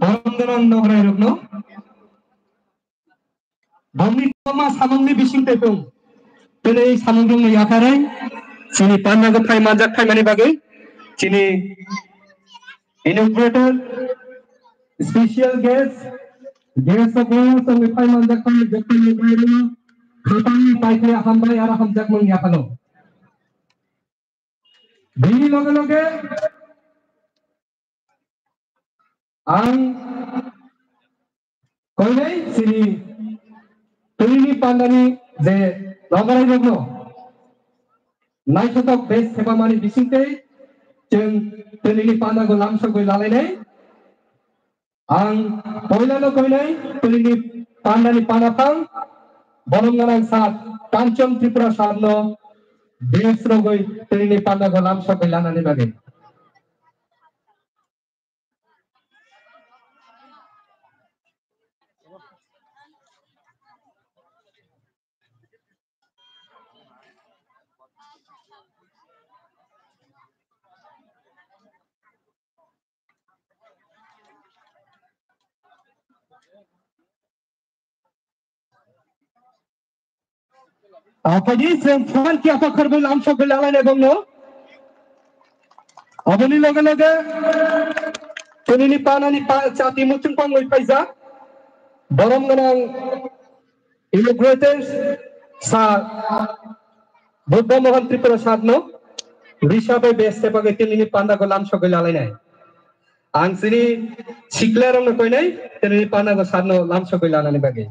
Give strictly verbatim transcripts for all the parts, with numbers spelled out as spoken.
Borom gwnang nograi rokno. Bongni kwbangma samungni bising tepung. Tini samung rokno yakarwi chini panda gwnang manjak phaimani bagwi chini inaugurator, special guest, guest of honor songwi phai manjak phai jokkani bairokno khapangni paithai hambai aro hamjakmung yaphalo. Bini loge loge ang koinai chini twini pandani je nograi rokno naithotok base thepamani bisingtwi chwng twini pandago lamsogwi lalainai. Ang poilano koinai twini pandani panaphang borom gwnang sat Kanchon Tripura satno base rogwi twini pandago lamsogwi lanani bagwi. Aphaidi chwng phan kiya pha khorbai lamsogwi lalainai bongno. Aboni loge loge chonini panani pa chati muchung pangwi phaijak. Borom gwnang inaugurator sa Buddha Mohan Tripura satno risa bai base thepagwi tinini pandago lamsogwi lalainai. Ang chini sikla rokno koinai, tini pana go sarno lamsogwi lanani bagwi.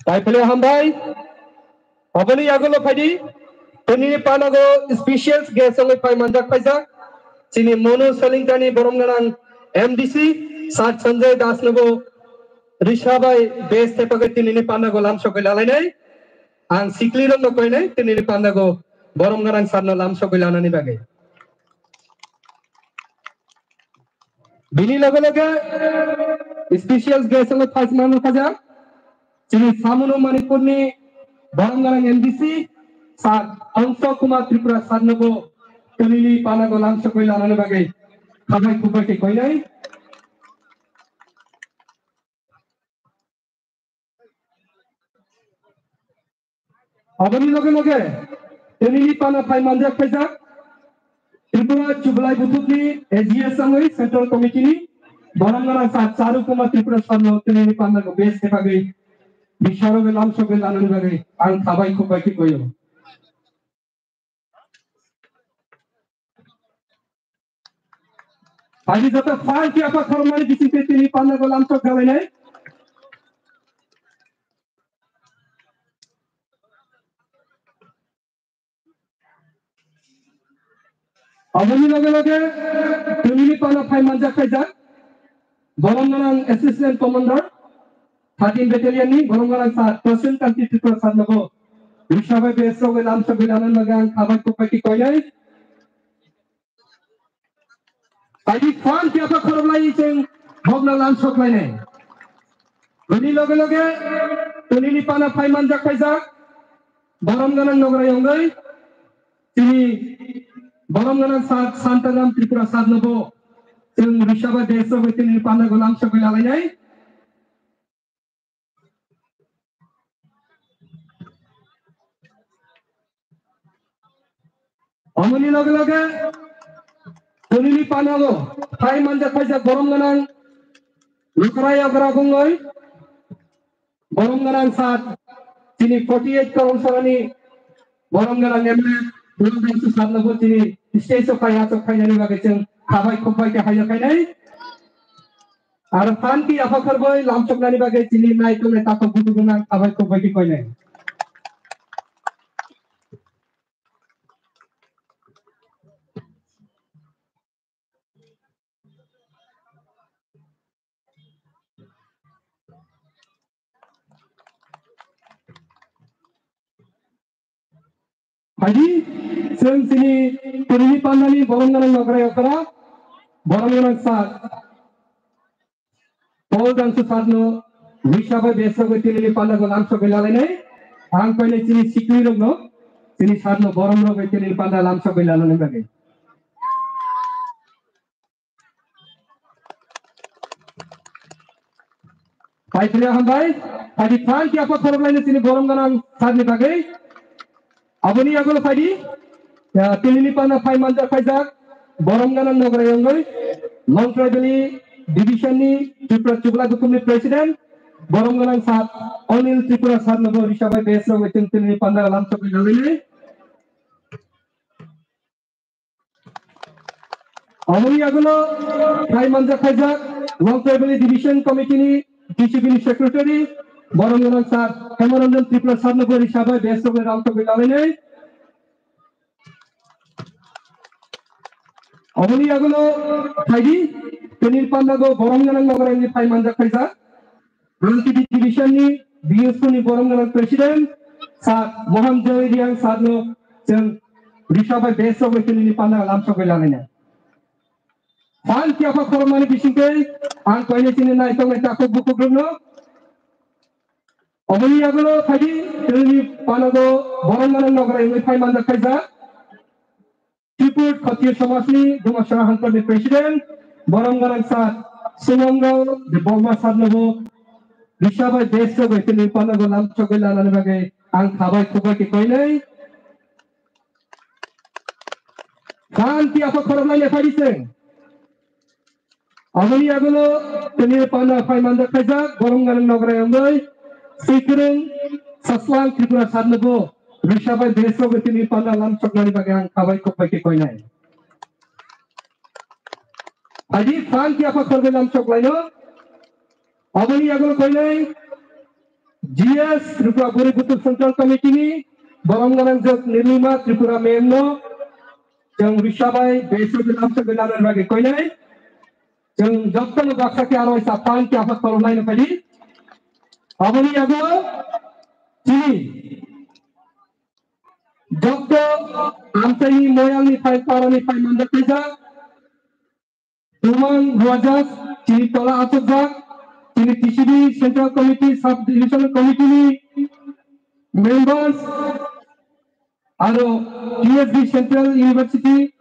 Tai phale hambai, oboni yagulo phaidi, tini pana go special guest wngwi phai manjak phaijak, chini Monu Salingtani borom gwnang M D C, Sat Sanjay Das nobo risa bai base thepagwi tinini pana go lamsogwi lalainai. Ang sikli rokno koinai, tinini pana go borom gwnang sarno lamsogwi lanani bagwi. Bini loge loge special guest wngwi phai manwi phaijak. Chini Samunu Manipurni borom gwnang M D C, Sir Hongso Kumar Tripura sarnobo twlini panago lamsogwi lanani bagwi khabai khubbai khe koinai. Aboni loge loge, tinini pana phai manjak phaijak, Tripura Chublai Buthukni A G S wngwi Central Committee ni borom gwnang sa Charu Kumar Tripura sarno tinini pana go base thepagwi bisaro be lamsogwi lanani bagwi ang khabai khubbai khe koyo. Phaidi joto phan kiya pha khorokmani bisingtwi tini panda go lamsok jalainai. Aboni loge loge tinini pana phai manjak phaijak. Borom gwnang Assistant Commander, thirteen Battalion ni borom gwnang sa Prasen Kanti Tripura sarnobo risa bai base rogwi lamsogwi lanani bagwi ang khabai khubbai khe koinai. Phaidi phan kiya pha khoroklai chwng bokno lamsoklainai. Bini loge loge tinini pana phai manjak phaijak. Borom gwnang nograi wngwi chini borom gwnang sa Santaram Tripura sarnobo chwng risa bai base rogwi tinini pana go lamsogwi lalainai. Omoni loge loge tinini panago phai manjak phaijak borom gwnang Lukhrai Agra bungoi borom gwnang sa chini forty eight Karamsarani borom gwnang M L A Dhoromdhansu sarnobo chini stage o phai achuk phainani bagwi chwng khabai khubbai khe haino khainai. Aro phan kiya pha khorokbai lamsoknani bagwi chini naitok nai takhuk bukhuk gwnang khabai khubbai khe koinai. Phaidi, chwng chini tinini pandani borom gwnang nograi okra, borom gwnang sa Paul Dangsu sarno risa bai base rogwi tinini panda go lamsogwi lalainai. Ang koinai chini sikli rokno, chini sarno borom rogwi tinini panda lamsogwi lalainai bagwi. Pai phila hambai, phaidi thank you apa khorok laino chini borom ganang sir ni bagwi. Aboni yagulo phaidi, ya, tinini pana phai manjak phaijak, borom ganang nograi yongoi, Longtrai Valley division ni Tripura Chukla Gutum ni president, borom ganang sir Anil Tripura sir nobo risa bai bes rogoi tin tinini pana lam chokoi lalai. Aboni yagulo phai manjak khaijak Longtrai Valley Division Committee ni D C B ni Secretary, borom ganang sir Hemoranjan Tripura sir nobo risa bai bes rogoi lam chokoi lalai nai. Aboni yagulo phaidi, tini panda go borom ganang nograi ni phai manjak khaijak. Rangkiti Division ni B S P ni borom ganang President, Sir Mohan Joy Riang sir no chwng risa bai bes rogoi tini ni panda lam chokoi lalai nai. Phan kiapha khorokmani bisingtwi ang koine chini naitok nai takhuk bukhuk rokno. Aboni yagulo phaidi, tini panago borom ganang nograi wngwi phai manjak khaijak. Tripur Khatiyo Samajni Dumasra Hankorni President, borom ganang sir Sumangal Debbarma sir nobo risa bai bes rogoi tini panago lam chokoi lanani bagwi ang khabai khukbai khe koinai. Phan kiapha khorokmani phaidi chwng. Aboni yagulo tini panda phai manjak khaijak, borom ganang nograi wngwi, Swikwrwng Saslang Tripura sir nobo risa bai bes rogoi tini panda lam choknani bagwi ang khabai khukbai khe koinai. Phaidi phan kiapha khorokmani lam choklaino. Aboni yagulo koinai G S Tripura Buri Butu Central Committee ni borom ganang jok Nirlima Tripura ma'am no chwng risa bai bes rogoi lam chokoi lanani bagwi koinai. Chwng jotono baksa khe aro waisa phan kiapha khorokmani phaidi. Aboni yagulo chini joto amchaini moyangni phai parani phai manjak khaijak. Tumang Rajas, chini tola achukjak, chini T C D Central Committee, Sub Division Committee ni members, aro T S D Central University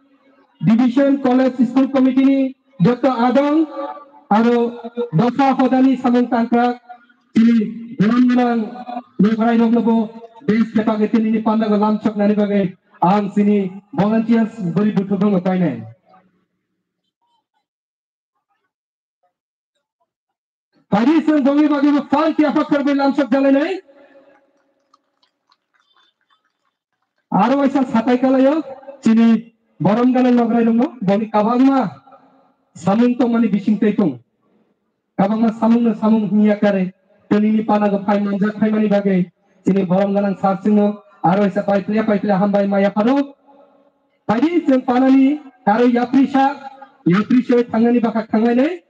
Division College School Committee ni joto adong, aro dopha hodani samung tangkrak, chini borom ganang nograi rokno bo bes khe bagwi tini ni panda go lam choknani bagwi ang chini volunteers bwrwi buthuk rokno painai. Phaidi chwng bongni bagwi bo phan kiapha khorokmani lam chok jalainai. Aro waisa satai kalaio chini borom ganang nograi rokno boni kabangma samung tongmani bisingtwi tong. Kabangma samung no samung hinya kare tini ni panago phai manjak phaimani bagwi chini borom ganang sir chwngno aro waisa pai phliya pai phliya hambai maya phano. Phaidi chwng panani aro yaprisa, yaprisa thangnani bwkha thanglainai.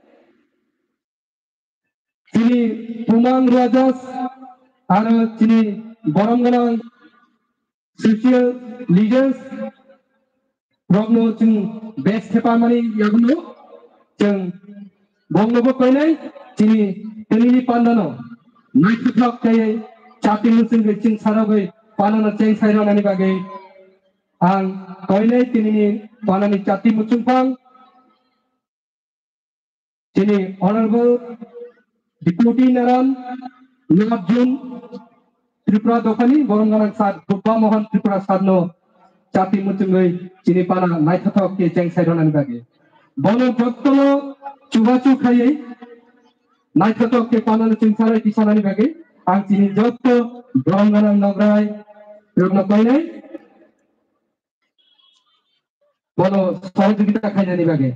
Chini Tumang Rajas aro chini borom ganang social leaders rokno chwng bes khe pamani yaguno chwng bongno bo koinai chini tinini pandano naithothok khe chati muchungwi chwng sarogwi panano cheng sai rwnani bagwi ang koinai tinini panani chati muchungphang chini Honorable Deputy Naran Nagarjun Tripura dophani borom ganang sir Buppa Mohan Tripura sir no chati muchungwi chini pana naithothok khe cheng sai rwnani bagwi. Bono jottono chubachu khaiwi naithothok khe panano chwng sarai tisanani bagwi ang chini jotto borom ganang nograi rokno koinai bono sohojogita khainani bagwi.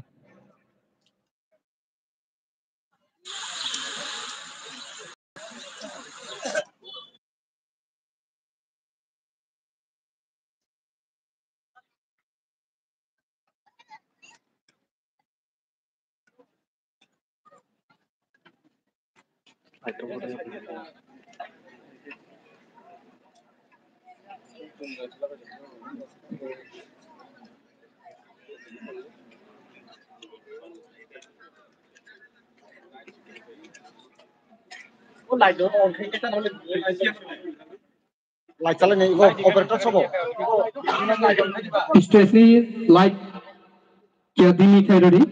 Light chalani igo operator sobo. Stage ni light kya dimi khairori.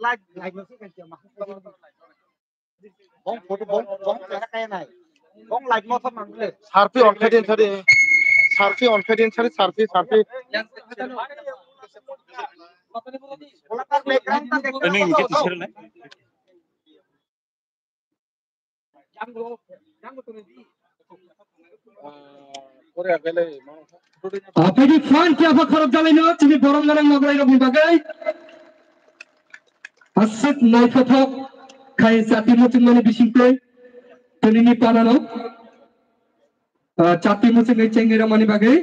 Like, like, bong photo, bong, bong, kaya nai. Bong like mo thon mang le. Sarpi on khaidin sari. Sarpi on khaidin sari, sarpi, sarpi. Ini mungkin tisir nai. Apedi fan kya apa kharap jalai no, chini borom ganang nograi rok ni bagai. Aswk naithothok khai chati muchung mani bisingtwi tini ni panano, ah, chati muchung ai chengwi rok mani bagai.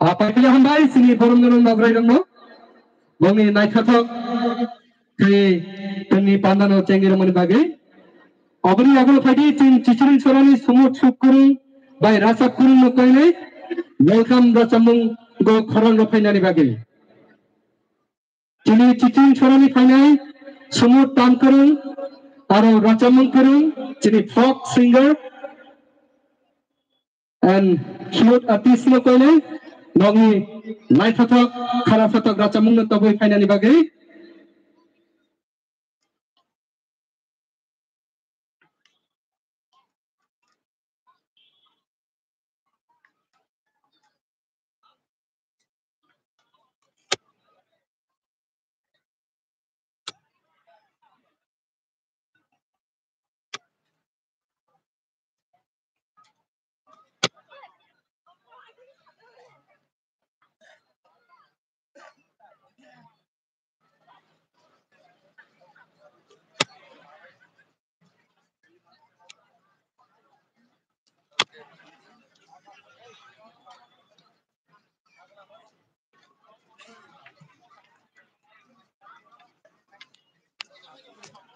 Aphaiphaile hambai chini borom ganang nograi rokno. Bongni naithothok khai tini pandano chengwi rok mani bagai. Oboni agul phaidi chini chichiring sorani sumut suk kurung bai rachap kurung no koinai welcome rachamung go khorang rok phainani bagai. Chini chiching chorani phainai Sumut Tamkwrwng aro Rachamung Kwrwng, chini folk singer and flute artist no koinai, nokni naithothok khara phatok rachamung no tobwi phainani bagwi.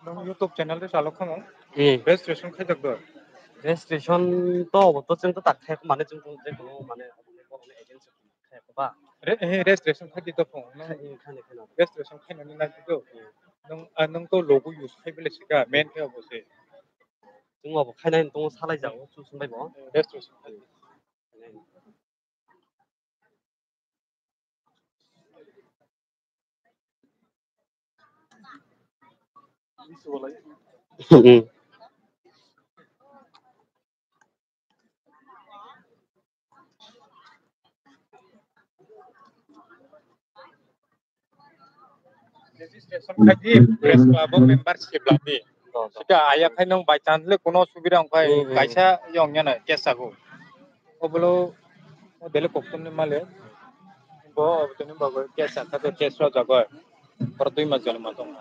Nung YouTube channel de chalok khamu. Hmm. Registration khai jak do. Registration to obo to chwng to tak khai mane chwng to je kono mane borokni against khai ba. Re-, eh, registration khai di to phone. Nung khai, khai, khai, khai. Registration khai nani na di to. Hmm. Nung, ah, nung to logo use khai bele sika main khai obo se. Chwng obo khai nai tong salai jago chwng sung bai bo. Registration khai. Registration khai di, press club o membership la di. Sika aya khai nung by chance le kono subida wng khai Hmm, hmm. kaisa yong yana case sago. Obolo o dele kokton ni male. Bo obotoni bago case sakha to case ro jago. Por dui mas jani matong.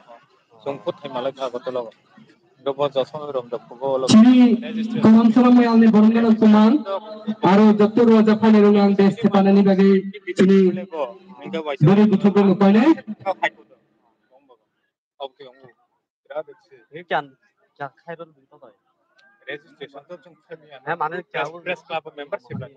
Sung put hai male kha gotolo. Chini Komang Sora Moyalni borok gana tumang, aro joto roja phainairokno ang best khe panani bagwi chini bwrwi buthukgo mupainai. Registration to chwng khaimaya. Hai mane press, press club membership la.